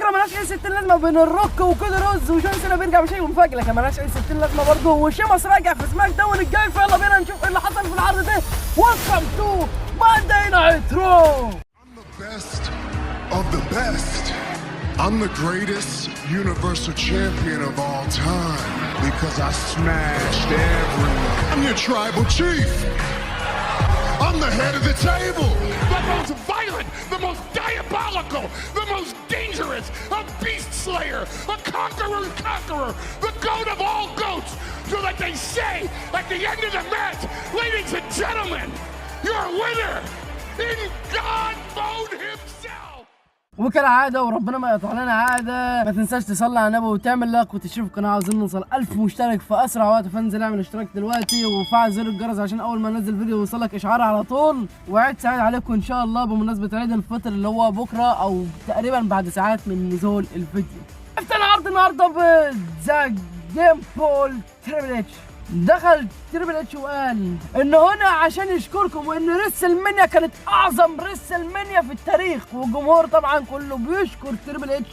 فقره مالهاش اي 60 لازمه بين الروك وكودي رودز، وجون سينا بيرجع بشيء مفاجئ لكن مالهاش اي 60 لازمه برضه، وشيمس راجع في SmackDown الجاي. فيلا بينا نشوف ايه اللي حصل في العرض ده. Welcome to Monday Night Raw. I'm the best of the best. I'm the greatest universal champion of all time because I smashed everyone. I'm your tribal chief. I'm the head of the table. The most violent, the most diabolical, the most dangerous, a beast slayer, a conqueror's conqueror, the goat of all goats, so that they say at the end of the match, ladies and gentlemen, your winner in God mode himself. وكالعادة وربنا ما يقطع لنا عادة، ما تنساش تصلي على النبي وتعمل like وتشترك في القناة. عاوزين نوصل 1000 مشترك في أسرع وقت، فانزل اعمل اشتراك دلوقتي وفعل زر الجرس عشان أول ما ننزل فيديو يوصلك إشعار على طول. وعيد سعيد عليكم إن شاء الله بمناسبة عيد الفطر اللي هو بكرة أو تقريبا بعد ساعات من نزول الفيديو. افتح العرض النهارده ب The Game Ball Triple H. دخل Triple H وقال ان هنا عشان يشكركم، وان WrestleMania كانت اعظم WrestleMania في التاريخ، والجمهور طبعا كله بيشكر Triple H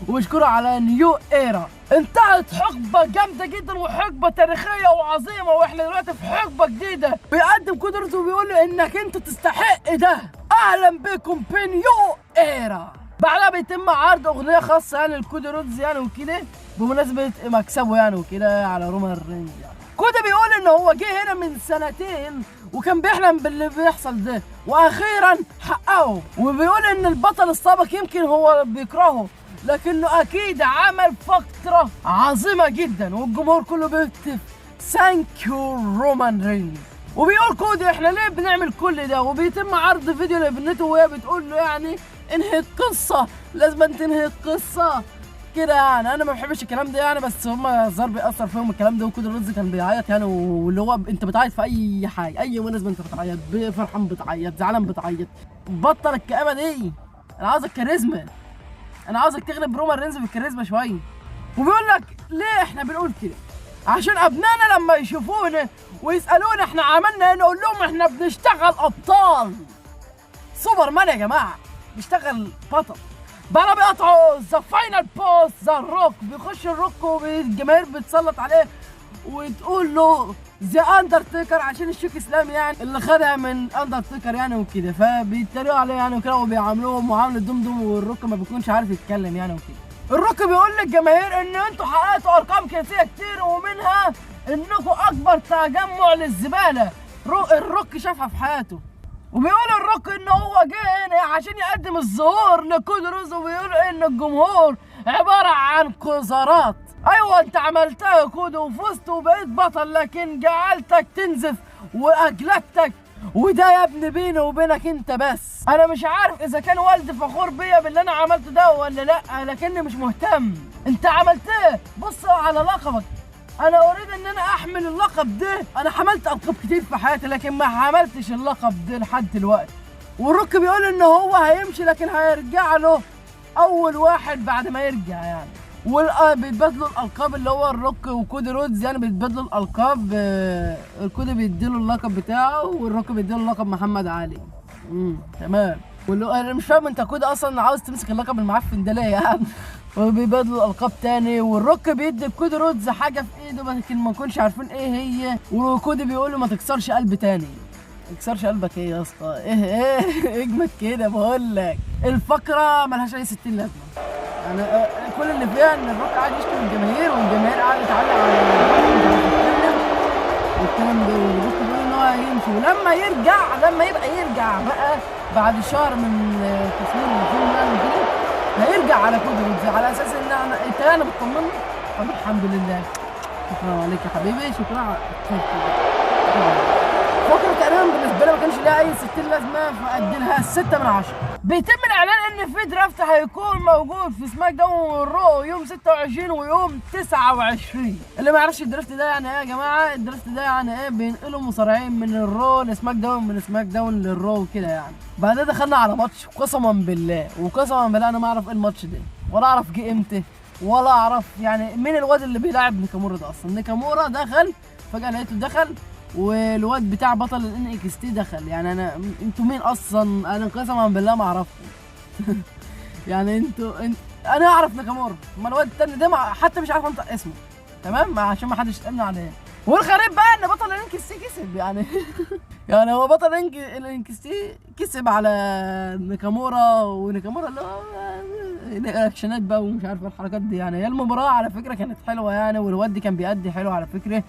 وبيشكره على new era. انتهت حقبة جامدة جدا وحقبة تاريخية وعظيمة، واحنا دلوقتي في حقبة جديدة. بيقدم قدرته وبيقول له انك انت تستحق ده، اهلا بكم ب new era. بعدها بيتم عرض اغنية خاصة يعني لكودي رودز يعني وكده بمناسبة مكسبه يعني وكده على رومان رينز. يعني كودي بيقول ان هو جه هنا من سنتين وكان بيحلم باللي بيحصل ده واخيرا حققه، وبيقول ان البطل السابق يمكن هو بيكرهه لكنه اكيد عمل فترة عظيمة جدا، والجمهور كله بيهتف thank you رومان رينز. وبيقول كودي احنا ليه بنعمل كل ده؟ وبيتم عرض فيديو لابنته وهي بتقول له يعني انهي القصه، لازم تنهي القصة كده. يعني انا ما بحبش الكلام ده يعني، بس هم الظاهر بيأثر فيهم الكلام ده. وكودي رودز كان بيعيط يعني، واللي هو انت بتعيط في اي حاجه، اي مناسبة انت بتعيط، فرحان بتعيط، زعلان بتعيط. بطل الكآبة دي، انا عاوزك كاريزما، انا عاوزك تغلب رومان رينز بالكاريزما شويه. وبيقول لك ليه احنا بنقول كده؟ عشان ابنائنا لما يشوفونا ويسالونا احنا عملنا ايه نقول لهم احنا بنشتغل ابطال. سوبر مان يا جماعة بيشتغل بطل. بقى بيقطعوا The Final Boss The Rock، بيخش الروك والجماهير بتسلط عليه وتقول له The Undertaker عشان ال chokeslam يعني اللي خدها من اندرتيكر يعني وكده، فبيتريقوا عليه يعني وكده وبيعاملوه معاملة دمدم، والروك ما بيكونش عارف يتكلم يعني وكده. الروك بيقول للجماهير ان انتوا حققتوا ارقام قياسية كتير، ومنها انكم اكبر تجمع للزباله الروك شافها في حياته. وبيقول الروك ان هو جه هنا عشان يقدم الظهور لكودي رودز، وبيقول ان الجمهور عبارة عن قذارات. ايوه انت عملتها يا كودي وفزت وبقيت بطل، لكن جعلتك تنزف واجلدتك، وده يا ابني بيني وبينك انت بس. انا مش عارف اذا كان والدي فخور بيا باللي انا عملته ده ولا لا، لكني مش مهتم. انت عملت ايه؟ بص على لقبك، انا اريد ان انا احمل اللقب ده. انا حملت القاب كتير في حياتي لكن ما حملتش اللقب ده لحد دلوقتي. والروك بيقول ان هو هيمشي لكن هيرجع له اول واحد بعد ما يرجع يعني. بيتبادلوا الالقاب اللي هو الروك وكودي رودز يعني بيتبادلوا الالقاب، الكودي بيديله اللقب بتاعه والروك بيديله اللقب محمد علي. تمام. واللي انا مش فاهم انت كودي اصلا عاوز تمسك اللقب المعفن ده ليه يعني؟ وبيبادلوا الالقاب تاني، والروك بيدي كودي رودز حاجة في ايده لكن ما نكونش عارفين ايه هي، وكودي بيقول له ما تكسرش قلب تاني. ما تكسرش قلبك ايه يا اسطى؟ ايه ايه اجمد كده. بقول لك الفقرة ملهاش اي 60 لازمه يعني، كل اللي فيها ان الروك قاعد يشتم الجماهير والجماهير قاعدة تعلق على الروك مش عارف يتكلم والكلام ده، والروك بيقول ان هو هيمشي ولما يرجع، لما يبقى يرجع بقى بعد شهر من تصوير الفيلم يعني كده هيرجع على كودي رودز على اساس ان انا انت يعني بتطمني. طب الحمد لله، شكرا عليك يا حبيبي، شكرا على فقرة تقريبا بالنسبة لي ما كانش لها أي 60 لازمة، فأدي لها 6 من 10. بيتم الإعلان إن في draft هيكون موجود في SmackDown وال Raw يوم 26 ويوم 29. اللي ما يعرفش ال draft ده يعني إيه يا جماعة؟ ال draft ده يعني إيه؟ بينقلوا مصارعين من ال Raw ل SmackDown، من SmackDown لل Raw كده يعني. بعدها دخلنا على ماتش قسما بالله، وقسما بالله أنا ما أعرف إيه الماتش ده، ولا أعرف جه إمتى، ولا أعرف يعني مين الواد اللي بيلاعب نيكامورا ده أصلا. نيكامورا دخل فجأة لقيته دخل، والواد بتاع بطل ال NXT دخل. يعني انا انتوا مين اصلا؟ انا قسما بالله ما اعرفكم. يعني انتوا انت انا اعرف ناكامورا، اما الواد التاني ده حتى مش عارف انطق اسمه، تمام، عشان ما حدش يسالني عليه. والغريب بقى ان بطل ال NXT كسب يعني يعني هو بطل ال NXT كسب على ناكامورا، وناكامورا اللي هو اكشنات بقى ومش عارف الحركات دي يعني. هي المباراة على فكرة كانت حلوة يعني، والواد كان بيأدي حلو على فكرة،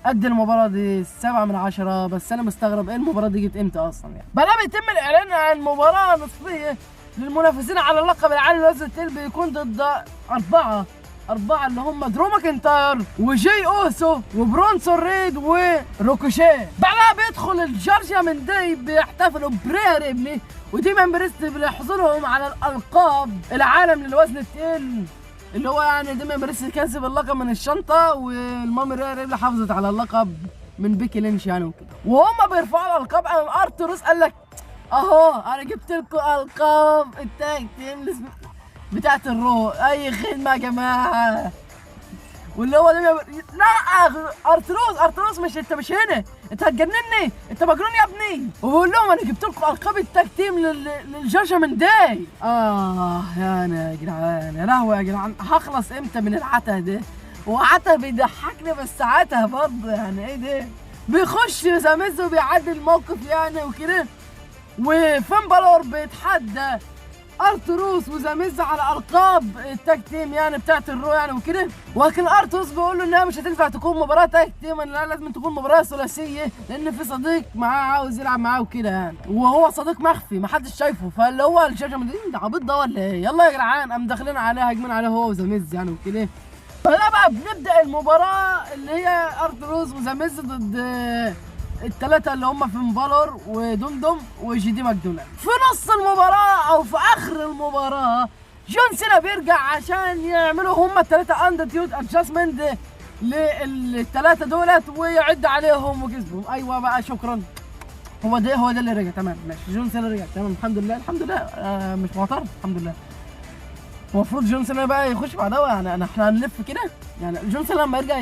قد المباراة دي 7 من 10. بس انا مستغرب ايه المباراة دي جت امتى اصلا يعني. بعدها بيتم الاعلان عن مباراة نصفية للمنافسين على اللقب العالمي للوزن الثقيل، بيكون ضد أربعة اللي هم درو ماكنتاير وجاي أوسو وبرونسون ريد وروكوشيه. بعدها بيدخل ال Judgment Day، بيحتفلوا بريا ريبلي وديمان بريست بيحصلهم على الألقاب العالم للوزن الثقيل، اللي هو يعني ديمان بريست كسب اللقب من الشنطة، والمامي ريا ريبلي حافظت على اللقب من بيكي لينش يعني وكده. وهم بيرفعوا الألقاب أمام أرتروس قال لك أهو أنا جبت لكم ألقاب ال tag team بتاعت ال Raw، اي خدمة يا جماعة. واللي هو لا ارتروس مش انت، مش هنا، انت هتجنني، انت مجنون يا ابني. وبقول لهم انا جبت لكم القاب ال tag team لل Judgment Day. يا جدعان، يا لهوي يا جدعان، هخلص امتى من العته ده؟ وعته بيضحكني بس عته برضه يعني ايه ده؟ بيخش ذا ميز وبيعدي الموقف يعني وكده. وفين بالور بيتحدى ارتروس وزاميز على القاب ال tag team يعني بتاعت ال Raw يعني وكده، ولكن ارتروس بيقول له انها مش هتنفع تكون مباراة tag team، انها لازم تكون مباراة ثلاثية، لان في صديق معاه عاوز يلعب معاه وكده يعني، وهو صديق مخفي ما حدش شايفه. فاللي هو ال Judgment ده عبيط ده ولا ايه؟ يلا يا جدعان، قام داخلين عليه هاجمين عليه هو وزاميز يعني وكده. فلا بقى بنبدا المباراة اللي هي ارتروس وزاميز ضد الثلاثة اللي هم فين بالور ودومدوم وجي دي ماكدونالد. في نص المباراة او في اخر المباراة جون سينا بيرجع عشان يعملوا هم الثلاثة Attitude Adjustment للثلاثة دولت ويعد عليهم وكسبهم. ايوه بقى شكرا، هو ده اللي رجع، تمام ماشي، جون سينا رجع تمام، الحمد لله الحمد لله، مش معترض الحمد لله. المفروض جون سينا بقى يخش بعدها يعني، احنا هنلف كده يعني. جون سينا لما يرجع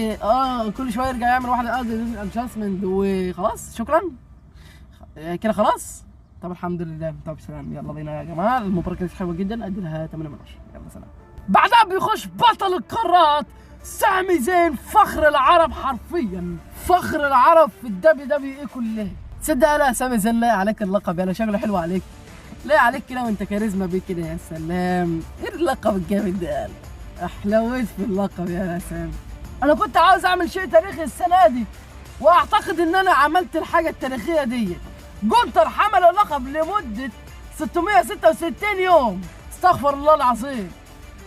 كل شوية يرجع يعمل واحدة adjustment وخلاص شكرا كده خلاص. طب الحمد لله، طب سلام، يلا بينا يا جماعة. المباراة كانت حلوة جدا، ادي لها 8 من 10، يلا سلام. بعدها بيخش بطل القارات سامي زين، فخر العرب، حرفيا فخر العرب في ال WWE كلها. تصدق لا سامي زين لا عليك اللقب، يلا شغله حلو عليك، لا عليك كده وانت كاريزما بيه كده، يا سلام ايه اللقب الجامد ده، احلويت في اللقب يا سلام. انا كنت عاوز اعمل شيء تاريخي السنة دي، واعتقد ان انا عملت الحاجة التاريخية دي. جونتر حمل اللقب لمدة 666 يوم، استغفر الله العظيم،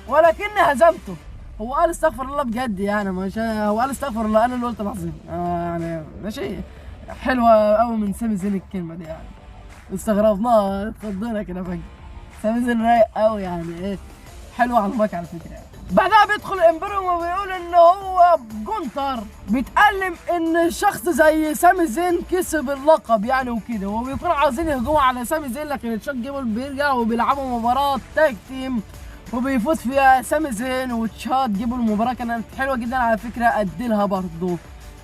ولكني هزمته. هو قال استغفر الله بجد يعني، مش هو قال استغفر الله، انا اللي قلت العظيم يعني ماشي. حلوة قوي من سامي زين الكلمة دي يعني، استغربناها اتخضينا كده فجأة. سامي زين رايق قوي يعني، ايه حلوة على المايك على فكرة يعني. بعدها بيدخل امبريوم وبيقول ان هو جونتر بيتألم ان شخص زي سامي زين كسب اللقب يعني وكده، وبيكونوا عاوزين يهجموا على سامي زين، لكن تشاد جيبل بيرجع وبيلعبوا مباراة tag team وبيفوز فيها سامي زين وتشاد جيبل. المباراة كانت حلوة جدا على فكرة، اديلها برضه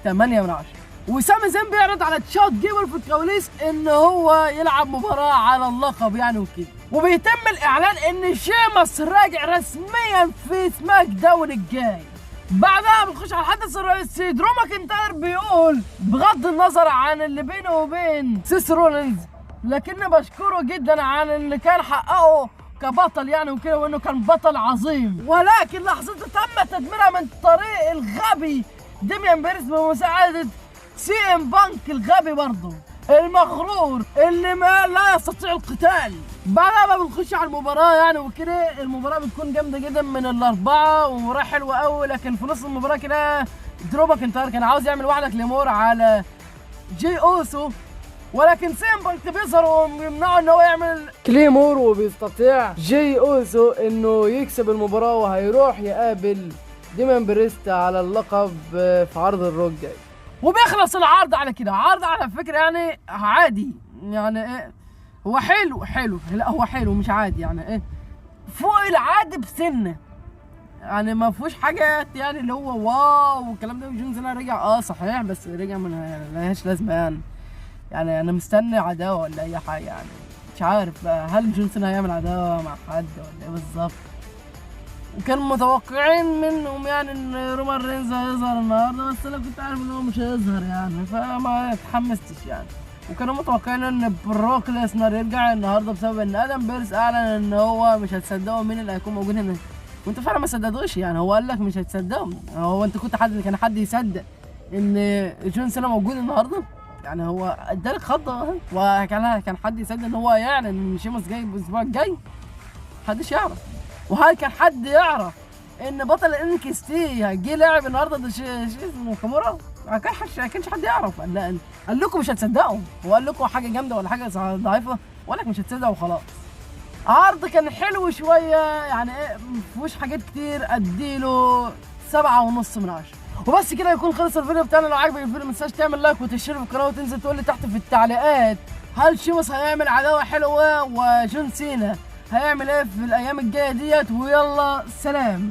8 من 10. وسامي زين بيعرض على تشاد جيبل في الكواليس ان هو يلعب مباراة على اللقب يعني وكده، وبيتم الاعلان ان شيمس راجع رسميا في SmackDown الجاي. بعدها بنخش على الحدث الرئيسي، درو ماكنتاير بيقول بغض النظر عن اللي بينه وبين سيس رولينز، لكني بشكره جدا عن اللي كان حققه كبطل يعني وكده، وانه كان بطل عظيم، ولكن لحظته تم تدميرها من طريق الغبي ديميان بيرس بمساعدة سي ام بانك الغبي برضه المغرور اللي ما لا يستطيع القتال. بعدها بقى بنخش على المباراة يعني وكده، المباراة بتكون جامدة جدا من الأربعة ومباراة حلوة قوي، لكن في نص المباراة كده درو ماكنتاير كان عاوز يعمل واحدة Claymore على جي أوسو، ولكن سي ام بانك بيظهر وبيمنعه ان هو يعمل Claymore، وبيستطيع جي أوسو انه يكسب المباراة وهيروح يقابل ديمان بريست على اللقب في عرض ال Raw الجاي. وبيخلص العرض على كده. عرض على فكرة يعني عادي يعني، ايه هو حلو حلو، لا هو حلو مش عادي يعني، ايه فوق العادي بسنة يعني، ما فيهوش حاجات يعني اللي هو wow والكلام ده. جون سينا رجع صحيح، بس رجع من ملهاش لازمة يعني، يعني انا مستني عداوة ولا اي حاجة يعني، مش عارف بقى هل جون سينا هيعمل عداوة مع حد ولا ايه بالظبط. وكانوا متوقعين منهم يعني ان رومان رينز هيظهر النهارده، بس انا كنت عارف ان هو مش هيظهر يعني، فما اتحمستش يعني. وكانوا متوقعين ان بروك ليسنر يرجع النهارده بسبب ان ادم بيرس اعلن ان هو مش هتصدقوا مين اللي هيكون موجود هنا، وانت فعلا ما صدقتوش يعني. هو قال لك مش هتصدقوا، هو انت كنت حد كان حد يصدق ان جون سينا موجود النهارده؟ يعني هو ادالك خضه، وكان حد يصدق ان هو يعلن ان شيمس جاي الاسبوع الجاي؟ محدش يعرف. وهل كان حد يعرف ان بطل NXT جه لعب النهارده ده اسمه كامورا؟ ما كانش حد يعرف. قال لكم مش هتصدقوا، هو قال لكم حاجة جامدة ولا حاجة ضعيفة؟ وقال لك مش هتصدقوا وخلاص. عرض كان حلو شوية يعني، ايه مفيهوش حاجات كتير، اديله 7.5 من 10. وبس كده يكون خلص الفيديو بتاعنا. لو عجبك الفيديو ما تنساش تعمل like وتشترك في القناة، وتنزل تقول لي تحت في التعليقات هل شيمس هيعمل عداوة حلوة وجون سينا هيعمل ايه في الايام الجاية ديت. ويلا سلام.